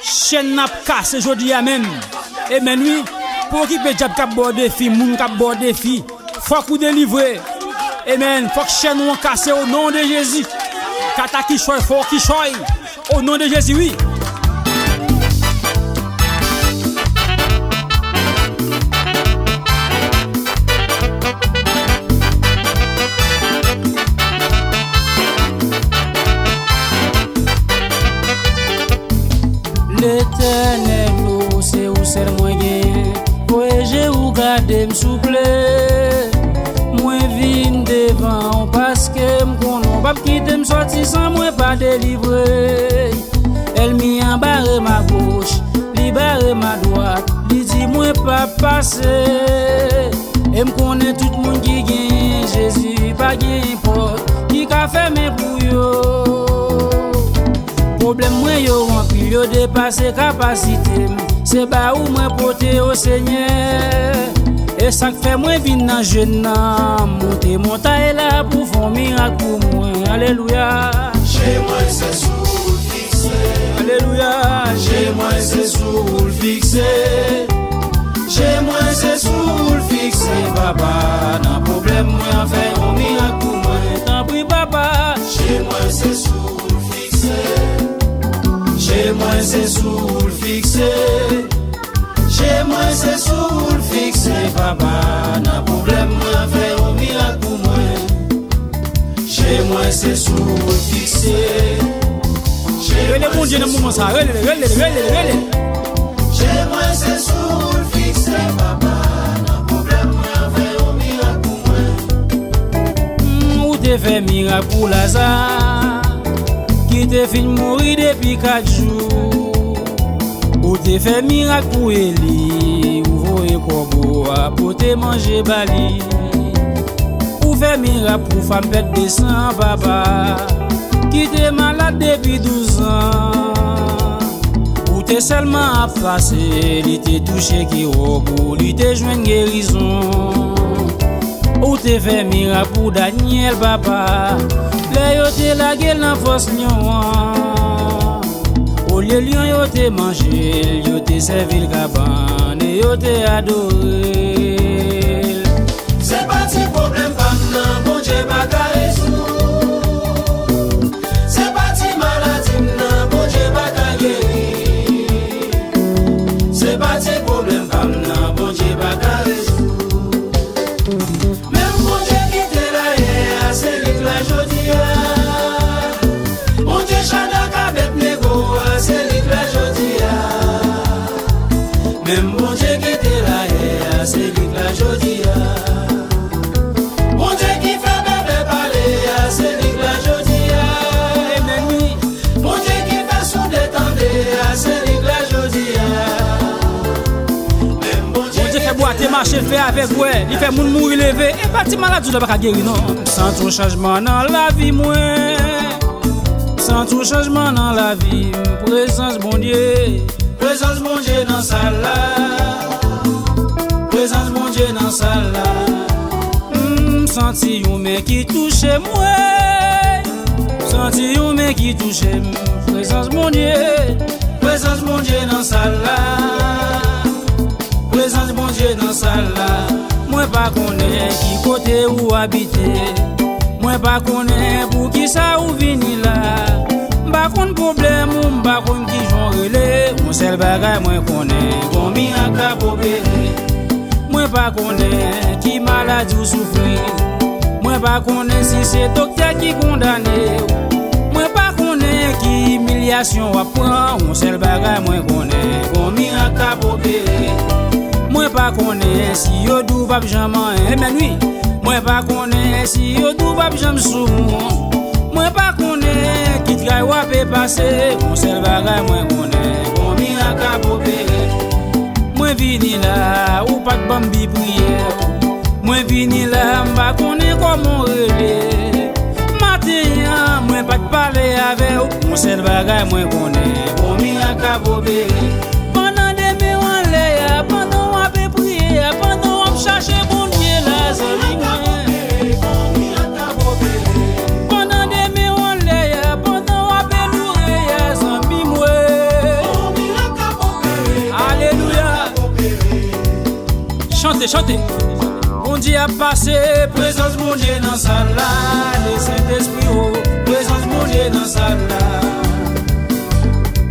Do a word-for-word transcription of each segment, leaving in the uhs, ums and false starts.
Chèn n ap kase jodi a menm. Amen wi. Pa okipe dyab k ap ba w defi, moun k ap ba w defi. Fòk ou delivre. Amen. Fòk chèn ou an kase o non de Jezi. Kata kichòy, fò kichòy. O non de Jezi, wi. Letènèl o, se ou sèl mwen genyen. Voye je ou gade m souple. Mwen vin devan ou paske m konnen ou p ap kite m sòti san mwen pa delivre. Ènmi an bare m agoch, li bare m adwat, li di mwen p ap pase. E m konnen tout moun ki genyen Jezi, pa gen pòt ki ka fèmen pou yo. Pwoblèm mwen yo anpil, yo depase kapasite m. Se ba ou mwen pote, o Senyè. E sa k fè mwen vin nan jèn nan, monte montay la pou fè yon mirak pou mwen. Alelouya. Je mwen se sou l fikse. Alelouya. Je mwen se sou l fikse. Je mwen se sou l fikse, papa. Nan pwoblèm mwen an, fè yon mirak pou mwen. Tanpri, papa. Je mwen se sou l fikse. Je mwen se sou l fikse. Je mwen se sou l fikse, papa. Nan pwoblèm mwen an, fè yon mirak pou mwen. Je mwen se sou l fikse. Rele Bondye nan moman sa. Rele l, rele l, rele l, rele l. Je mwen se sou l fikse, papa. Nan pwoblèm mwen an, fè yon mirak pou mwen. Mm, ou te fè mirak pou Laza, ki te fin mouri depi kat jou. Ou te fè mirak pou Eli, ou voye kòbo a pote manje ba li. Ou fè mirak pou fanm pèt de san, papa, ki te malad depi douz an. Ou te sèlman ap pase, li te touche ki wòb ou, li te jwenn gerizon. Ou te fè mirak pou Danyèl, papa, lè yo te lage l nan fòs lyon an. Olye lyon yo te manje l, yo te sèvi l kabann e yo te adore l. Se pa ti pwoblèm pa m nan, Bondye pa ka rezoud. Se pa ti maladi m nan, Bondye pa ka geri. Se pa ti pwoblèm pa m nan, Bondye pa ka rezoud. Menm Bondye ki te la yè a, se li k la jodi a. Bondye Chadrak Abèdnego a, se li k la jodi a. Menm Bondye ki te la yè a, se li k la jodi a. Bondye ki fè bèbè pale a, se li k la jodi a. Amen, wi. Bondye ki fè soud tande a, se li k la jodi a. Menm Bondye fè bwate mache, l fè avèg wè, li fè moun mouri leve. E pa ti maladi w la pa ka geri non. M santi yon chanjman nan lavi mwen. M santi yon chanjman nan lavi m. Prezans Bondye. Prezans Bondye nan sal la. Prezans Bondye nan sal la. M santi yon men ki touche mwen. M santi yon men ki touche m. Prezans Bondye. Prezans Bondye nan sal la. Prezans Bondye nan sal la. Mwen pa konnen ki kote ou abite. Mwen pa konnen poukisa ou vini la. M pa konn pwoblèm ou, m pa konn kijan w rele. Yon sèl bagay mwen konnen, gon mirak k ap opere. Mwen pa konnen ki maladi w soufri. Mwen pa konnen si se doktè ki kondane w. Mwen pa konnen ki imilyasyon w ap pran. Yon sèl bagay mwen konnen, gon mirak k ap opere. Mwen pa konnen si yo di w p ap janm anyen, amen wi. Mwen pa konnen si yo di w p ap janm sou moun. Mwen pa konnen ki tray w ape pase. Yon sèl bagay mwen konnen, gon mirak k ap opere. Mwen vini la, ou pa t ban m bi priyè. Mwen vini la, m pa konnen kòman w rele. Maten an, mwen pa t pale avè w. Yon sèl bagay mwen konnen, gon mirak k ap opere. Pandan de men w anlè a, pandan w ape priye a, pandan w ap chache Bondye la, zanmi mwen. Pandan de men w anlè a, pandan w ape loure a, zanmi mwen. Chante. Bondye ap pase, prezans Bondye nan sal la. Le Sentespri o, prezans Bondye nan sal la.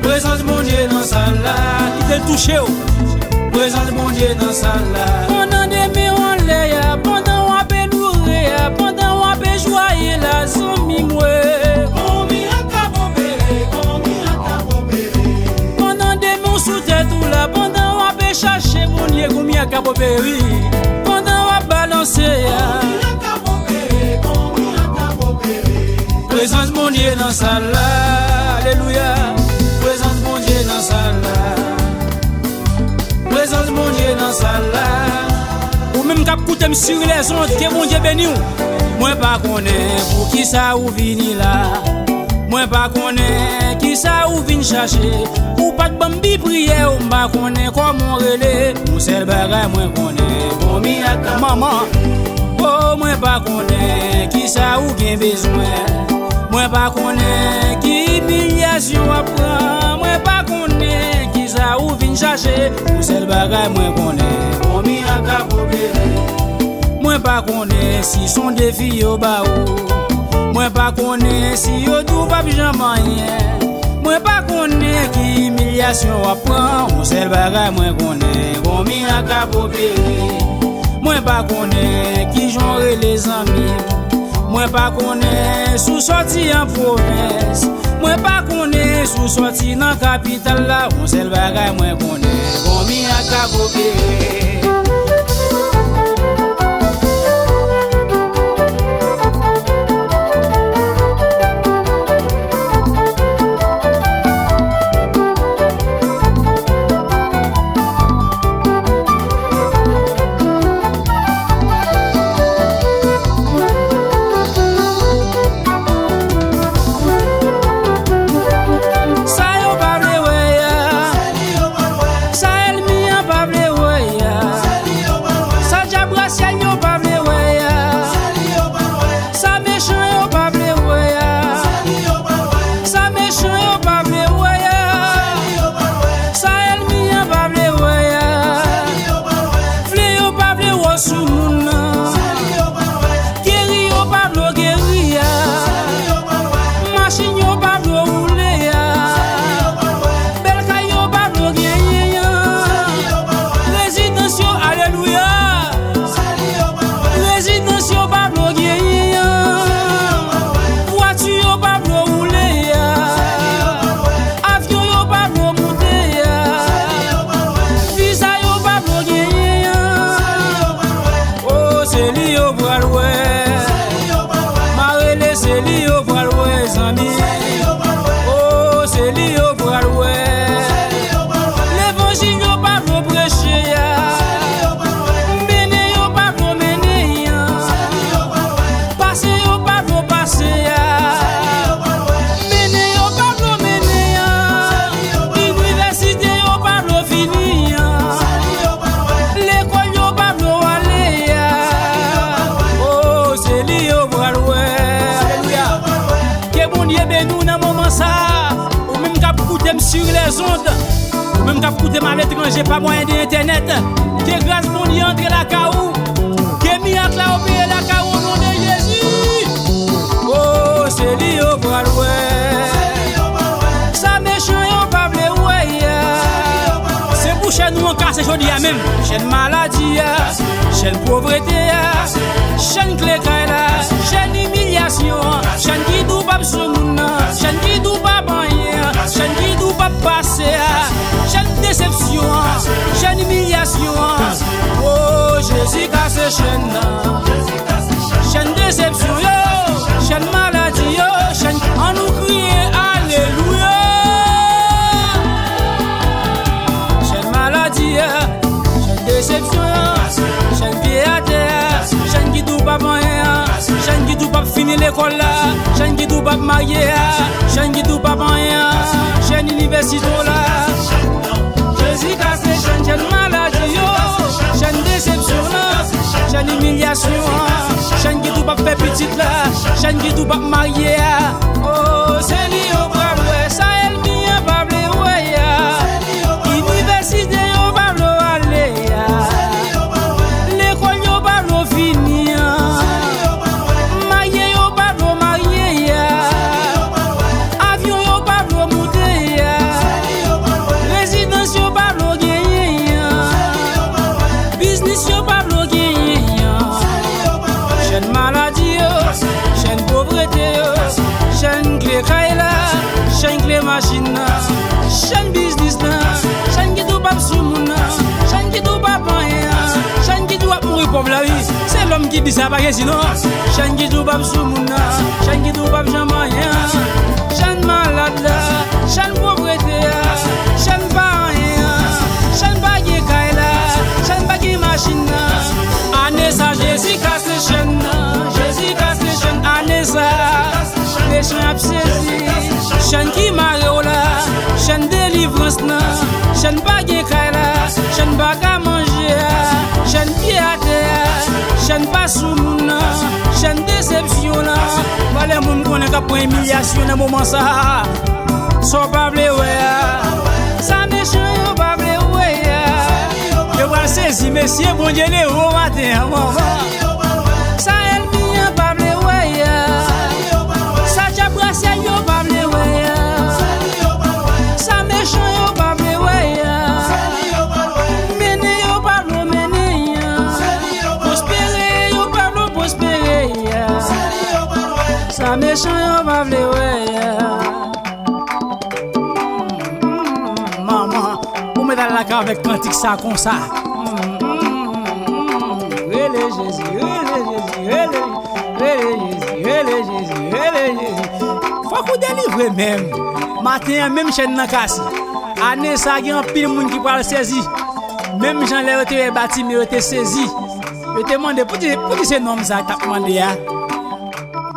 Prezans Bondye nan sal la. Kite l touche w. Prezans Bondye nan sal la. Pandan de men w anlè a, pandan w ap loure a, pandan w ap jwaye la, zanmi mwen. Bon mirak ap opere, bon mirak ap opere. Pandan de men w sou tèt ou la, pandan w ap chache Bondye, bon mirak ap opere wi. Pandan w ap balanse a. Prezans Bondye nan sal la. Alelouya. Prezans Bondye nan sal la. Prezans Bondye nan sal la. Ou menm k ap koute m sur les ondes, ke Bondye beni w. Mwen pa konnen poukisa ou vini la. Mwen pa konnen kisa ou vin chache. Ou pa t ban m bi priyè w, m pa konnen kòman w rele. Yon sèl bagay mwen konnen, bon mirak ap manman. O, mwen pa konnen kisa ou gen bezwen. Mwen pa konnen ki imilyasyon w ap pran. Mwen pa konnen kisa ou vin chache. Yon sèl bagay mwen konnen, bon mirak ap opere. Mwen pa konnen si s on defi yo ba ou. Mwen pa konnen si yo di w p ap janm anyen. Mwen pa konnen ki imilyasyon w ap pran. Yon sèl bagay mwen konnen, bon mirak ap opere. Mwen pa konnen kijan w rele zanmi m. Mwen pa konnen si w sòti an pwovens. Mwen pa konnen si w sòti nan kapital la. Yon sèl bagay mwen konnen, bon mirak ap opere. Sa yo pa vle wè a. Sa ènmi an pa vle wè a. Sa djab rasyal yo pa vle wè a. Sa mechan yo pa vle wè a. Sa mechan yo pa vle wè a. Sa ènmi an pa vle wè a. Vle yo pa vle wè w sou moun nan. Geri yo pa vle w geri a. Machin yo pa vle w woule a. Bèl kay yo pa vle w genyen an. Rezidans yo, alelouya. Rezidans yo pa vle w genyen an. Vwati yo pa vle w woule a. Avyon yo pa vle w moute a. Viza yo pa vle w genyen an. O, se li yo pral wè. M a rele, se li yo pral wè, zanmi. O, se li yo pral wè. Levanjil yo pa vle w preche a. Mennen yo pa vle w mennen an. Pase yo pa vle w pase a. Mennen yo pa vle w mennen an. Inivèsite yo pa vle w fini an. Lekòl yo pa vle w ale a. O, se li yo pral wè. Alelouya. Ke Bondye beni w nan moman sa a. Ou menm k ap koute m sur les ondes. Ou menm k ap koute m aletranje pa mwayen de entènèt. Ke gras Bondye antre lakay ou. Ke mirak la opere lakay ou o non de Jezi. O, se li yo pral wè. Sa mechan yo pa vle wè a. Se pou chèn ou an kase jodi a menm. Chèn maladi a, chèn povrete a, chèn kle kay la, chèn imilyasyon an, chèn ki di w p ap sou moun nan, chèn ki di w p ap anyen an, chèn ki di w p ap pase a, chèn desepsyon an, chèn imilyasyon an. O, Jezi kase chèn nan. Chèn desepsyon yo, chèn maladi yo, chèn, ann nou kriye alelouya. Chèn maladi a, chèn desepsyon yo, chèn pye atè a, chèn ki di w p ap anyen an, chèn ki di w p ap fini lekòl la, chèn ki di w p ap marye a, chèn ki di w p ap anyen an, chèn inivèsite w la. Jezi kase chèn, chèn maladi yo, chèn desepsyon la, chèn imilyasyon an, chèn ki di w p ap fè pitit la, chèn ki di w p ap marye a. O, se li yo pral wè, sa ènmi an pa vle wè a. Inivèsite yo pa vle w ale a. Chenn kle machin nan, chenn biznis nan, chenn ki di w p ap sou moun nan, chenn ki di w p ap anyen an, chenn ki di w ap mouri pòv la wi. Se lòm ki di sa, pa gen si non. Chenn ki di w p ap sou moun nan, chenn ki di w p ap janm anyen an, chenn malad la, chenn povrete a, chenn pa anyen an, chenn pa gen kay la, chenn pa gen machin nan. Ane sa Jezi kase chenn nan, Jezi kase chenn ane sa. Mechan ap sezi. Chenn ki mare w la, chenn delivrans nan, chenn pa gen kay la, chenn pa ka manje a, chenn pye atè a, chenn pa sou moun nan, chenn desepsyon la. Valè moun konnen k ap pran imilyasyon nan moman sa a. Sa w pa vle wè a, sa mechan yo pa vle wè a. Yo pral sezi, mesye, Bondye leve w maten an, manman. Sa ènmi an pa vle wè a. Sa djab rasyèl yo pa vle wè a. Sa mechan yo pa vle wè a. Mennen yo pa vle mennen an. Pwospere yo pa vle pwospere a. Sa mechan yo pa vle wè a. Manman, ou mèt al lakay avèk kantik sa konsa. Rele Jezi, rele Jezi, rele, rele Jezi, rele Jezi, rele Jezi. Fòk ou delivre menm. Maten an, menm chèn nan kase. Ane sa, gen anpil moun ki pral sezi. Menm jan lè yo te wè Batime, yo te sezi. Yo te mande, "Poukisa, poukisa se nonm sa k ap mande a?"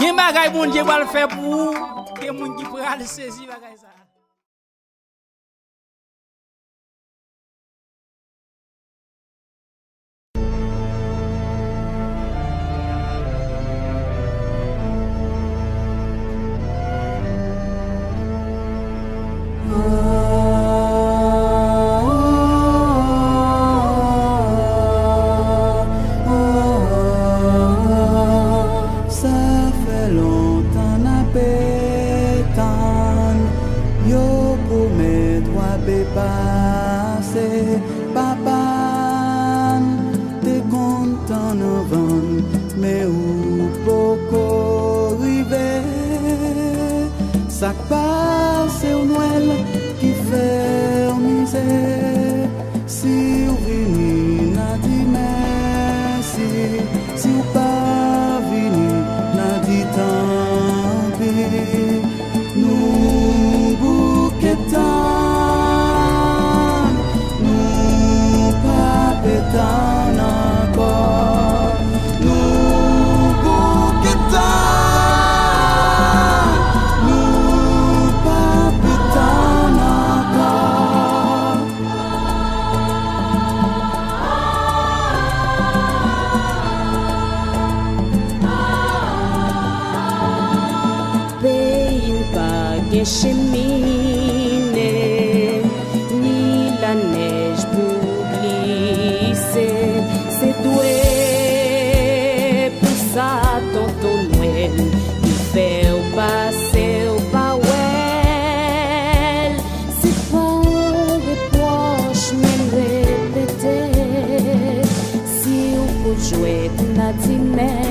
Gen bagay Bondye pral fè pou ou. Gen moun ki pral sezi bagay sa. Sa fè lontan n ape tann, yo pwomèt w ape pase. Papa n te konn tann anvan n, men ou poko rive. Sa k pase w Nwèl ki fè w mize? Si w vini, n a di mèsi. Si w pa vini, n a di tanpi. Nou bouke tann, nou pa pe tann ankò. Nou bouke tann, nou pa pe tann ankò. Peyi n pa gen chemine, ni lanèj pou glise. Se dwe pou sa, Tonton Nwèl, ki fè w pase w pa wè l. Se pa yon repwòch, men repete. Si w pou jwèt, n a di mèsi.